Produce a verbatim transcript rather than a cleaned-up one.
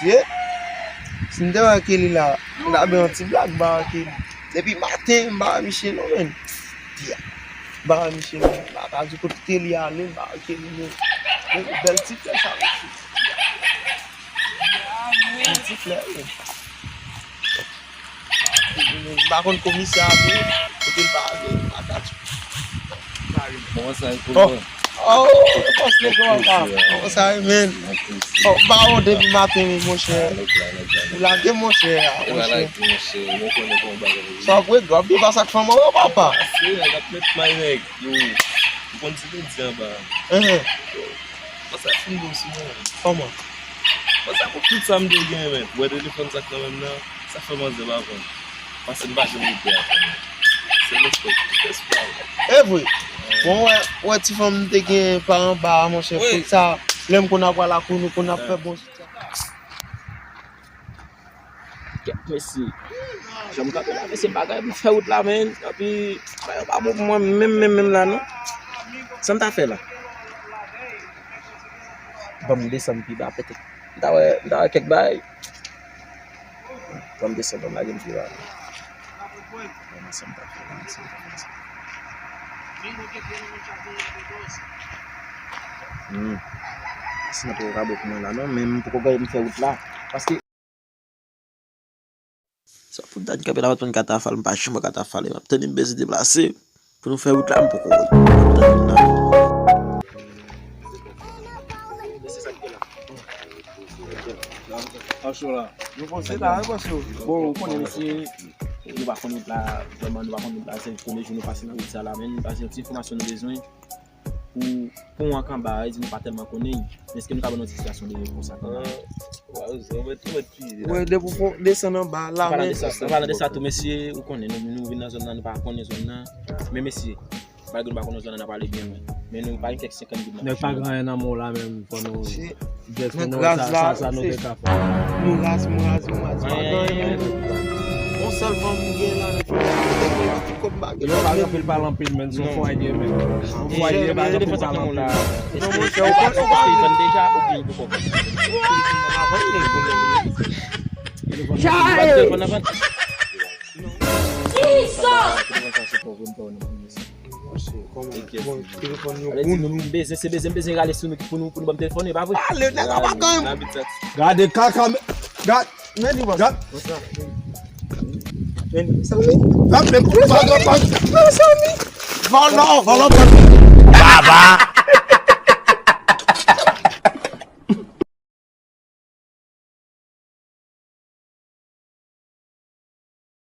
Ye? Si m te wè Kelly la, m ta bay yon ti blag ba Kelly. Depi maten, m pa wè misye non, menn. Tia. M pa wè misye non. M pa ka di kote Kelly ale, m pa wè Kelly non. Men bèl ti flè sa, mesye. Bèl ti flè, wi. M pa konn komisè a tou, kote l pa ale, m pa ka di. Bon, sa e pou mwen. Oh, oh, bòs nèg yo anba. Oh, sa e, men. Oh, ba, oh, depi maten, men, monchè. Ou lage, monchè, a, monchè. Sa vre, w ap viv a sa k fanm an, papa. Se nèg ap met may nèg. Yo, ou konn ti piti anba. Enhen. Yo, sa fin bon sou mwen. Kòman? Mwen sa pou tout sa m te gen, men. Wè telefòn sa k nan men m nan, sa fè manzè pa vann. Paske m pa janm rete avan mwen. Se respè, respè. E vre. Bon, wè, wè ti fanm m te gen pa anba a, monchè, wi, pou sa, lè m konn ap pral lakou nou, konn ap fè bon sitya. Kèt, mesye. Jan m kanpe la, mesye, bagay pou fè wout la, men. Epi, bagay yo pa bon pou mwen, menm, menm, menm la, non. Sa m ta fè la? Ban m desann pi ba, petèt. M ta wè, m ta wè kèk bagay. Ban m desann, ban m lage m pi ba. Ban m desann, ban m desann. Hmm. Si nan poko ka bon pou mwen la, non, men m poko gen m fè wout la. Paske sa pou dat kanpe la, m ap tann katafal, m pa janm wè katafal, m ap tann m bezwen deplase. Pou nou fè wout la, m poko wè. M ap tann la. Bon, ou konnen, mesye, nou pa konn wout la, vrèman, nou pa konn wout la, se premye jou nou pase nan wout sa la, men nou pase yon ti enfòmasyon nou bezwen pou, pou yon anba, e di nou pa tèlman konnen, men èske nou ka ban nou yon ti eksplitasyon de konsa kanmenm? Wè, depi w fon desann anba la, men. An palan de sa tou, mesye, ou konnen, nou, nou vin nan zòn nan, nou pa konnen zòn nan. Men, mesye, malgre nou pa konnen zòn nan, n ap ale byen lwen. Men nou pa gen kèk senkant goud nan poch nou. Nèg pa gen anyen nan men w la menm, fò nou jès nou sa, sa, sa nou te ka fè. Nou raz, m raz, m raz, pa gen anyen. Yon sèl fanm m gen la, tout kòb m pa gen. Yo pa gen anpil pale anpil, men se yon fwa gen, men. Yon fwa gen, pa gen anpil pale anpil. Èske, èske, èske li vann deja oubyen li poko vann? Telefòn nan vann? Kisa? Telefòn sa se pòv mwen pa wè nan pwomosyon. Bon, telefòn yo koun. M bezwen, se bezwen, m bezwen rale sou nou pou nou, pou nou ban m telefòn, e pa vre? Ale, nèg la pa gen. Gade kaka, men, gad, men li, gad. Men, sa li? Gad, men, pa, pa, pa. Vòlò, vòlò, vòlò. Baba.